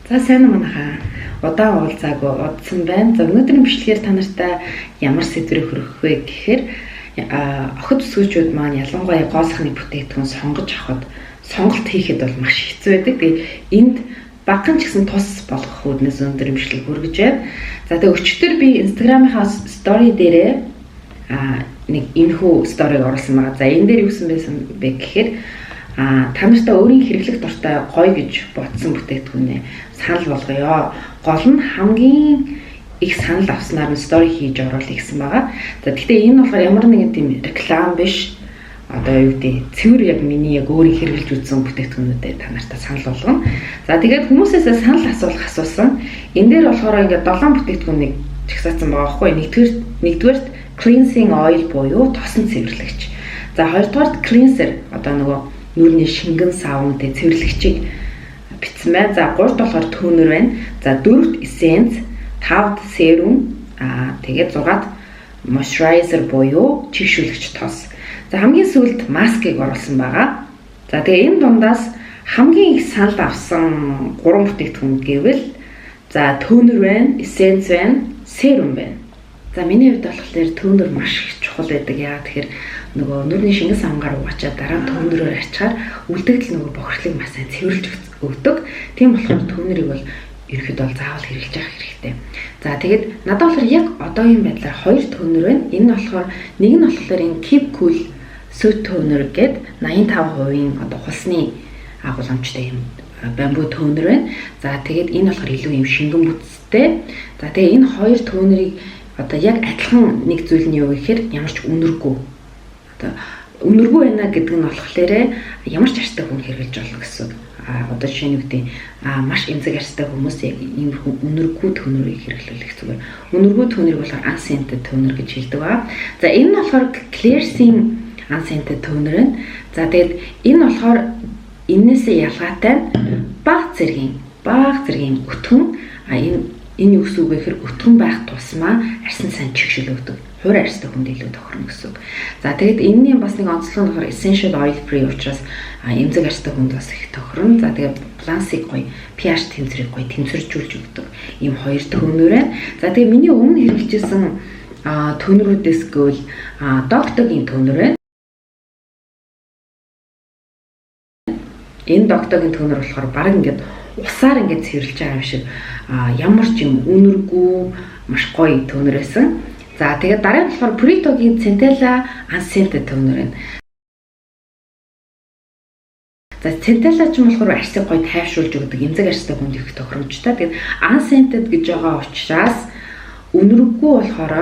За, сайн уу, манайхаа. Удаан уулзаагүй удсан байна. За, өнөөдрийн бичлэгээр та нартай ямар сэдвийг хүргэх вэ гэхээр охид бүсгүйчүүд маань ялангуяа гоо сайхны бүтээгдэхүүн сонгож авахад, сонголт хийхэд бол маш хэцүү байдаг. Тэгээ энд багахан ч гэсэн тус болгох үүднээс өнөөдрийн бичлэгийг хүргэж байна. За, тэгээ өчигдөр би Instagram-ийнхаа story дээрээ нэг энэхүү story-г оруулсан байгаа. За, энэ дээр юу гэсэн байсан бэ гэхээр та нартай өөрийн хэрэглэх дуртай, гоё гэж бодсон бүтээгдэхүүнээ санал болгоё. Гол нь хамгийн их санал авснаар нь story хийж оруулъя гэсэн байгаа. За, гэхдээ энэ болохоор ямар нэгэн тийм реклам биш. Одоо юу гэдэг, цэвэр яг миний яг өөрийн хэрэглэж үзсэн бүтээгдэхүүнүүдээ та нартай санал болгоно. За, тэгээд хүмүүсээсээ санал асуулах асуусан. Энэ дээр болохоор ингээд 7 бүтээгдэхүүнийг жагсаасан байгаа байхгүй. Нэгдүгээрт cleansing oil буюу тосон цэвэрлэгч. За, хоёрдугаарт cleanser, одоо нөгөө нүүрний шингэн савнтай цэвэрлэгчийг бичсэн байна. За, гуравт болохоор toner байна. За, дөрөвт essence, тавд serum, тэгээд зургаад moisturizer буюу чийгшүүлэгч тос. За, хамгийн сүүлд маскыг оруулсан байгаа. За, тэгээ энэ дундаас хамгийн их санал авсан гурван бүтээгдэхүүн гэвэл, за, toner байна, essence байна, serum байна. За, миний хувьд болохоор toner маш их чухал байдаг. Яагаад тэгэхээр нөгөө нүүрний шингэн савнгаар угаачаад дараа нь toner-оор арчихаар үлдэгдэл нөгөө бохирдлыг маш сайн цэвэрлж өгдөг. Тийм болохоор toner-ыг бол ерөөхдөө бол заавал хэрэглэж явах хэрэгтэй. За, тэгээд надад болохоор яг одоогийн байдлаар хоёр toner байна. Энэ нь болохоор, нэг нь болохоор энэ Keep Cool Sweat Toner гээд 85%-ийн одоо хулсны агуулгамжтай юм бамбу toner байна. За, тэгээд энэ болохоор илүү юм шингэн бүтцтэй. За, тэгээ энэ хоёр toner-ыг одоо яг адилхан нэг зүйл нь юу гэхээр ямар ч үнэргүй. Одоо үнэргүй байна гэдэг нь болохоор ямар ч арьстай хүн хэрэглэж болно гэсэн үг. А одоо жишээ нь юу гэдэг, маш эмзэг арьстай хүмүүс яг иймэрхүү үнэргүй toner-ыг хэрэглүүлэх зүгээр. Үнэргүй toner-ыг болохоор unscented toner гэж хэлдэг ба. За, энэ нь болохоор Klairs-ийн unscented toner байна. За, тэгээд энэ болохоор энээсээ ялгаатай нь баг зэргийн өтгөн. А энэ юу гэсэн үг вэ гэхээр өтгөн байх тусмаа арьсан сайн чийгшил өгдөг. Хуурай арьстай хүнд илүү тохирно гэсэн үг. За, тэгээд энэний бас нэг онцлог нь болохоор essential oil free учраас эмзэг арьстай хүнд бас их тохирно. За, тэгээд балансыг гоё, pH тэнцвэрийг гоё тэнцвэржүүлж өгдөг. Ийм хоёр toner байна. За, тэгээд миний өмнө хэрэглэжсэн toner-үүдээс гэвэл Doctor-гийн toner байна. Энэ Doctor-гийн toner болохоор баг ингээд усаар ингээд цэвэрлж байгаа юм шиг, ямар ч юм үнэргүй, маш гоё toner байсан. За, тэгээд дараа нь болохоор Purito-гийн Centella Unscented toner байна. За, Centella ч юм болохоор арьсыг гоё тайвшруулж өгдөг, эмзэг арьстай хүнд их тохиромжтой. Тэгээд Unscented гэж байгаа учраас, үнэргүй болохоор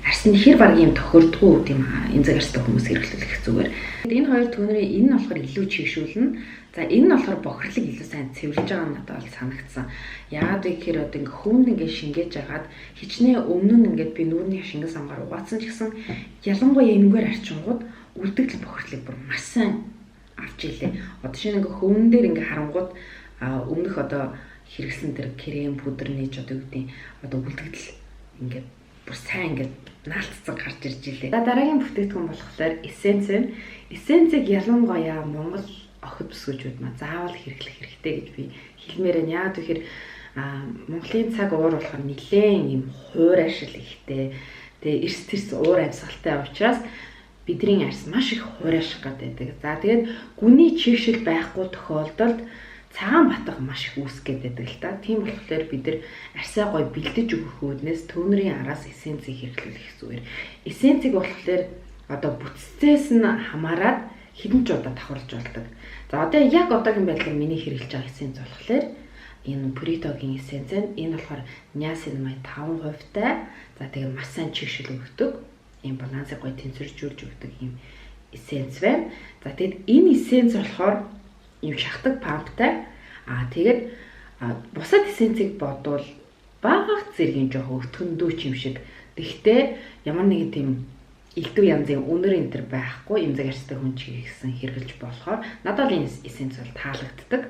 арьс нь хэр баг юм тохирдгоо, тийм эмзэг арьстай хүмүүс хэрэглэх зүгээр. Энэ хоёр toner-ын энэ нь болохоор илүү чийгшүүлнэ. За, энэ нь болохоор бохирлыг илүү сайн цэвэрлж байгаа нь надад бол санагдсан. Яагаад вэ гэхээр одоо ингээ хөвөнд ингээ шингээж агаад хичнээн өмнө нь ингээд би нүүрний шингэн самгаар угаацсан ч гэсэн ялангуяа энэгээр арчингууд үлдэгдэл бохирлыг бүр маш сайн авч илээ. Одоо шинэ ингээ хөвөн дээр ингээ харангууд өмнөх одоо хэрэгсэн тэр крем, пудрны ч одоо юу гэдэг, одоо үлдэгдэл ингээд бүр сайн ингээд наалтцсан гарч ирж илээ. За, дараагийн бүтээгдэхүүн болохоор essence байна. Essence-ийг ялангуяа Монгол охид бүсгүйчүүд маа заавал хэрэглэх хэрэгтэй гэж би хэлмээр байна. Яагаад гэхээр Монголын цаг уур болохоор нэлээд юм хуурайшил ихтэй. Тэгээ эрс тэрс уур амьсгалтай учраас бидний арьс маш их хуурайших гэдэг. За, тэгээд гүний чийгшил байхгүй тохиолдолд цагаан батга маш их үүсэх гээд байдаг л та. Тийм болохоор бид нар арьсаа гоё бэлдэж өгөх үүднээс toner-ийн араас essence-ийг хэрэглэх зүгээр. Essence-ийг болохоор одоо бүтцээс нь хамаарат хэдэн ч удаа давхарлаж болдог. За, одоо яг одоогийн байдлаар миний хэрэглэж байгаа essence болохоор энэ Purito-гийн essence. Энэ болохоор niacinamide 5%-тай. За, тэгээ маш сайн чийгшил өгдөг. Ийм балансыг гоё тэнцвэржүүлж өгдөг ийм essence байна. За, тэгэд энэ essence болохоор ийм шахдаг pump-тай. Аа, тэгээд бусад essence-ийг бодвол бага зэргийн жоох өтгөндөө ч юм шиг. Тэгтээ ямар нэгэн тийм элдв янзын үнэр энэ төр байхгүй, эмзэг арьстай хүн ч гэсэн хэрэглэж болохоор надад бол энэ essence бол таалагддаг.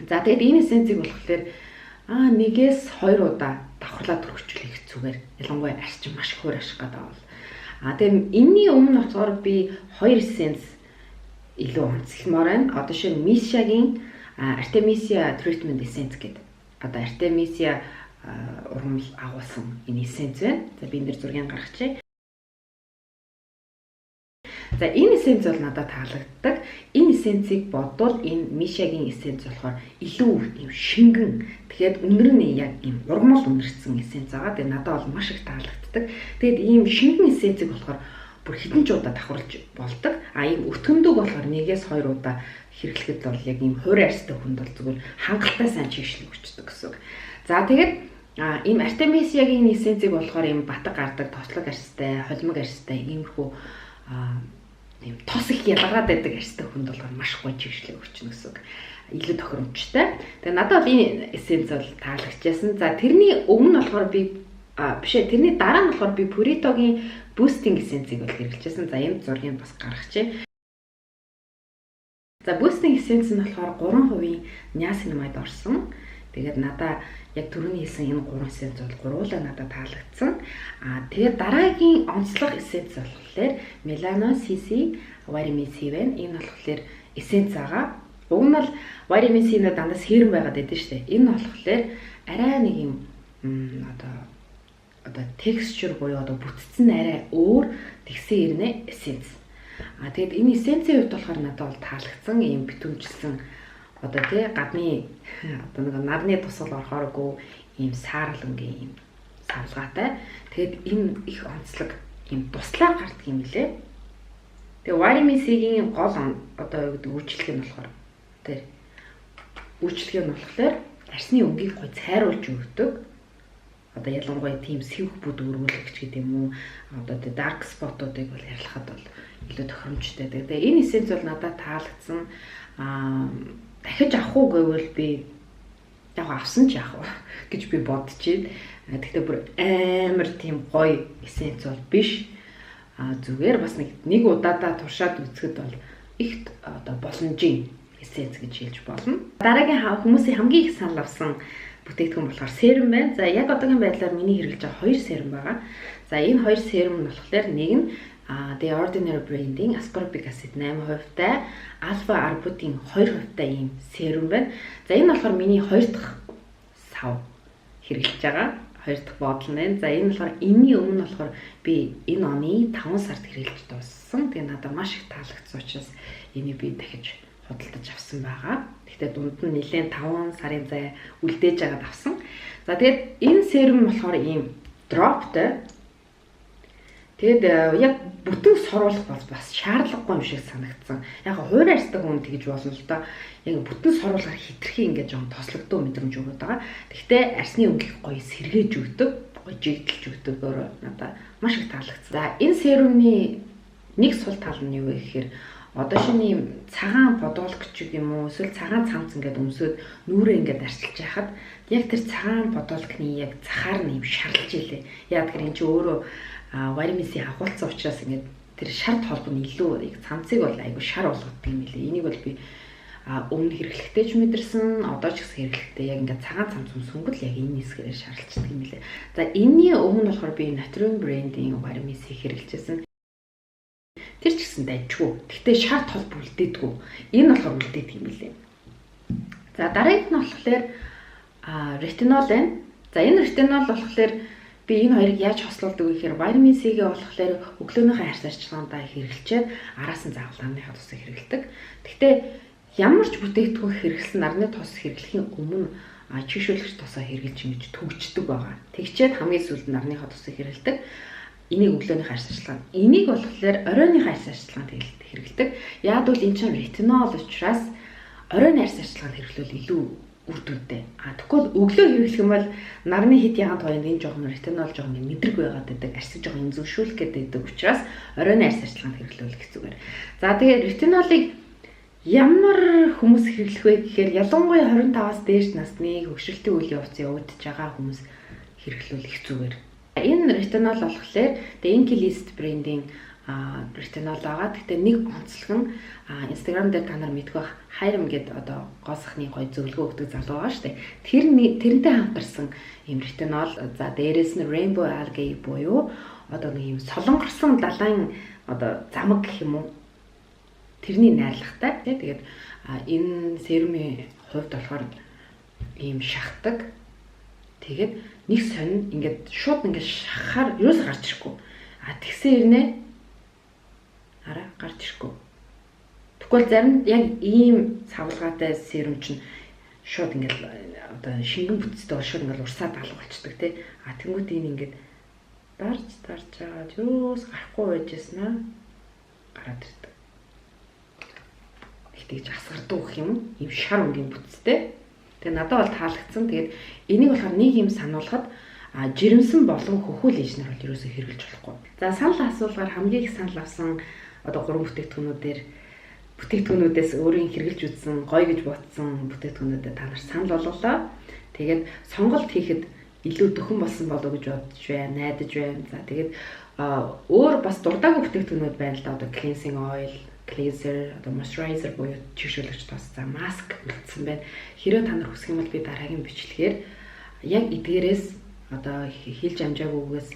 За, тэгээд энэ essence-ийг болохоор нэгээс хоёр удаа давхарлаад түрхчихлэх зүгээр. Ялангуяа арьс чинь маш их хуурайших гэдэг бол. А тэгээд энэний өмнө болохоор би хоёр essence илүү онцлмоор байна. Одоо шинэ Missha-гийн Artemisia Treatment Essence гэдэг. одоо Artemisia ургамал агуулсан энэ эссенц байна. За, би энэ дэр зургийг гаргачихъя. За, энэ эссенц бол надад таалагддаг. Энэ эссенцийг бодвол энэ Missha-гийн эссенц болохоор илүү юм шингэн. Тэгэхээр үнэр нь яг ийм ургамал үнэрсэн эссенц байгаа. Тэгээ надад бол маш их таалагддаг. Тэгээд ийм шингэн эссенцийг болохоор бүр хэдэн ч удаа давхарлаж болдог. А ийм өтгөндөг болохоор нэгээс хоёр удаа хэрэглэхэд бол яг ийм хуурай арьстай хүнд бол зүгээр хангалттай сайн чийгшил өгчдөг гэсэн үг. За, тэгээд ийм Artemisia-гийн эссенцийг болохоор ийм батга гардаг, тослог арьстай, холимог арьстай иймэрхүү ийм тос их ялгараад байдаг арьстай хүнд болохоор маш гоё чийгшлэг өгчнө гэсэн үг. Илүү тохиромжтой. Тэгээ надад бол энэ эссенц бол таалагдчихсан. За, тэрний өмнө болохоор би биш ээ, тэрний дараа нь болохоор би Purito-гийн boosting эссенцийг бол хэрэглэжсэн. За, энэ зургийг бас гаргачихъя. За, boosting эссенц нь болохоор 3% niacinamide орсон. Тэгээд надаа яг түрүүний хэлсэн энэ гурван эссенц бол гурвуулаа надад таалагдсан. Аа, тэгээд дараагийн онцлог эссенц болохоор Melano CC Vitamin C байна. Энэ болохоор эссенц байгаа. Уг нь бол Vitamin C-нүүд дандаа serum байгаад байдаг шүү дээ. Энэ болохоор арай нэг юм одоо texture буюу одоо бүтцэн нь арай өөр, тэгсэн ирнэ эссенц. А тэгээд энэ эссенцийн хувьд болохоор надад бол таалагдсан, ийм битүүмжилсэн, одоо тий гадны одоо нэг нарны тусгал орохооргүй ийм саарал өнгийн ийм савлгаатай. Тэгээд энэ их онцлог ийм туслаар гардаг юм лээ. Тэгээ vitamin C-гийн гол одоо юу гэдэг үйлчлэг нь болохоор тэр үйлчлэг нь болохоор арьсны өнгийг гой цайруулж өгдөг. Одоо ялангуяа тийм сэвх бүд өргүүлэгч гэдэг юм уу, одоо тий dark spot-уудыг бол арилгахад бол илүү тохиромжтой. Тэгээ энэ эссенц бол надад таалагдсан. Аа, дахиж авах уу гэвэл би яг авсан ч яах вэ гэж би бодож байна. Гэхдээ бүр амар тийм гоё эссенц бол биш. А зүгээр бас нэг удаадаа туршаад үзэхэд бол их одоо боломжийн эссенц гэж хэлж болно. Дараагийн хүмүүсийн хамгийн их санал авсан бүтээгдэхүүн болохоор serum байна. За, яг одоогийн байдлаар миний хэрэглэж байгаа хоёр serum байгаа. За, энэ хоёр serum нь болохоор нэг нь The Ordinary brand-ийн ascorbic acid 8%-тай, alpha arbutin 2%-тай ийм serum байна. За, энэ болохоор миний хоёр дахь сав хэрэглэж байгаа. Хоёр дахь бодол нь байна. За, энэ болохоор энэний өмнө болохоор би энэ оны 5 сард хэрэглэж дууссан. Тэгээ надад маш их таалагдсан учраас энийг би дахиж худалдаж авсан байгаа. Гэхдээ дунд нь нэлээд 5 сарын зай үлдээж байгаад авсан. За, тэгээд энэ serum болохоор ийм drop тай. Тэгээд яг бүтэн соруулах бол бас шаардлагагүй юм шиг санагдсан. Яг хуурай арьстай хүн тэгж болно л доо. Яг бүтэн соруулахаар хэтэрхий ингээд жоохон тослогдсон мэдрэмж өгöd байгаа. Гэхдээ арьсны өнгийг гоё сэргээж өгдөг, гоё жигдэлж өгдөг өөрөө надад маш их таалагдсан. За, энэ serum ны нэг сул тал нь юу вэ гэхээр одоо шинэ юм цагаан бодолк ч юм уу, эсвэл цагаан цамц ингээд өмсөөд нүүрээ ингээд арчилж яхад яг тэр цагаан бодолкны яг захаар нь юм шарлаж илээ. Яг тэр эн чинь өөрөө витамин С агуулсан учраас ингээд тэр шар толбо нь илүү яг цамцыг бол айгу шар болгодог юм лээ. Энийг бол би өмнө хэрэглэхдээ ч мэдэрсэн, одоо ч гэсэн хэрэглэхдээ яг ингээд цагаан цамц өмсөнгөт л яг энэ хэсгээрээ шарлцдаг юм лээ. За, энэний өмнө болохоор би Naturium brand-ийн витамин С хэрэглэжсэн. Тэр ч гэсэн дайжгүй. Гэхдээ шар толбо үлдээдэггүй. Энэ болохоор үлдээдэг юм лээ. За, дараагийнх нь болохоор ретинол байна. За, энэ ретинол болохоор би энэ хоёрыг яаж хослуулдаг вэ гэхээр витамин С-гээ болохоор өглөөнийхөө арьс арчилгаандаа хэрэглэчээд араас нь заавал нарныхаа тосыг хэрэглэдэг. Гэхдээ ямар ч бүтээгдэхүүн хэрэглэсэн нарны тос хэрэглэхийн өмнө чийгшүүлэгч тосоо хэрэглэж ингэж түгждэг байгаа. Тэгчээд хамгийн сүүлд нарныхаа тосыг хэрэглэдэг. Энийг өглөөнийхөө арьс арчилгаанд. Энийг болохоор оройныхоо арьс арчилгаанд хэрэглэдэг. Яг бол энэ чинь ретинол учраас оройн арьс арчилгаанд хэрэглүүл илүү үр дүнтэй. А тэгвэл өглөө хэрэглэх юм бол нарны хэд ягаан туянд энэ жоохон ретинол жоохон мэдрэг байгаад байдаг. Арьсыг жоохон инзүүшүүлэх гэдэг учраас оройн арьс арчилгаанд хэрэглүүл гэх зүгээр. За, тэгээд ретинолыг ямар хүмүүс хэрэглэх вэ гэхээр ялангуяа 25-аас дээш насны хөгшрөлтийн үйл явц явагдаж байгаа хүмүүс хэрэглүүл их зүгээр. Энэ ретинол болохоор The Inkey List брендийн ретинол байгаа. Гэхдээ нэг онцлог нь Instagram дээр та нар мэдэх бах, Хайрам гээд одоо гоо сахны гоё зөвлөгөө өгдөг залуу байгаа шүү дээ. Тэр тэрнтэй хамтарсан ийм ретинол. За, дээрэс нь Rainbow Algae буюу одоо нэг ийм солонгорсон далайн одоо замаг гэх юм уу, тэрний найрлагатай. Тэгээд энэ serum ийн хувьд болохоор Ийм шахдаг. Тэгээд нэг сонин ингээд шууд ингээд шахахаар юус гарч ирэхгүй. А тэгсэн ирнэ араа гарч ирэхгүй. Тэгвэл зарим яг ийм савлгаатай serum чинь шууд ингээд одоо шингэн бүтцтэй бол шууд ингээд урсаад алга болчдөг, тий. А тэнгуут энэ ингээд дарж дарж жагаад юус гарахгүй байж байсан аа гараад ирдэг. Их тэгж асгардаг гэх юм уу? Ийм шар өнгийн бүтцтэй. Тэгээ надад бол таалагдсан. Тэгээд энийг болохоор нэг юм сануулхад жирэмсэн болон хөхүүл ээж нар бол ерөөсөө хэрэглэж болохгүй. За, санал асуулгаар хамгийн их санал авсан одоо гурван бүтээгдэхүүнүүдээр, бүтээгдэхүүнүүдээс өөрийн хэрэглэж үзсэн, гоё гэж бодсон бүтээгдэхүүнүүдэд та нар санал болголоо. Тэгээд сонголт хийхэд илүү дөхөн болсон болов уу гэж бодож байна, найдаж байна. За, тэгээд өөр бас дурдаагүй бүтээгдэхүүнүүд байна л да. Одоо cleansing oil, cleanser, одоо moisturizer буюу чийгшүүлэгч тос, за, маск үлдсэн байна. Хэрвээ та нар хүсэх юм бол би дараагийн бичлэгээр яг эдгээрээс одоо хэлж амжаагүйгээс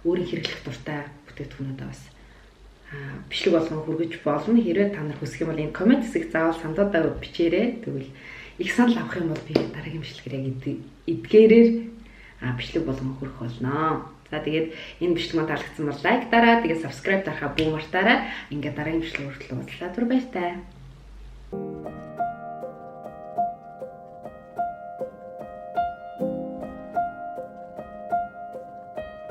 өөрийн хэрэглэх дуртай бүтээгдэхүүнүүдээ бас бичлэг болгон хүргэж болно. Хэрвээ та нар хүсэх юм бол энэ comment хэсэг заавал саналуудаа бичээрэй. Тэгвэл их санал авах юм бол би дараагийн бичлэгээр яг эдгээрээр бичлэг болгон хүргэх болно. За, тэгээд энэ бичлэг маань таалагдсан бол like дараа, тэгээд subscribe дарахаа бүү мартаарай. Ингээд дараагийн бичлэг хүртэл уулзлаа. Түр баяртай.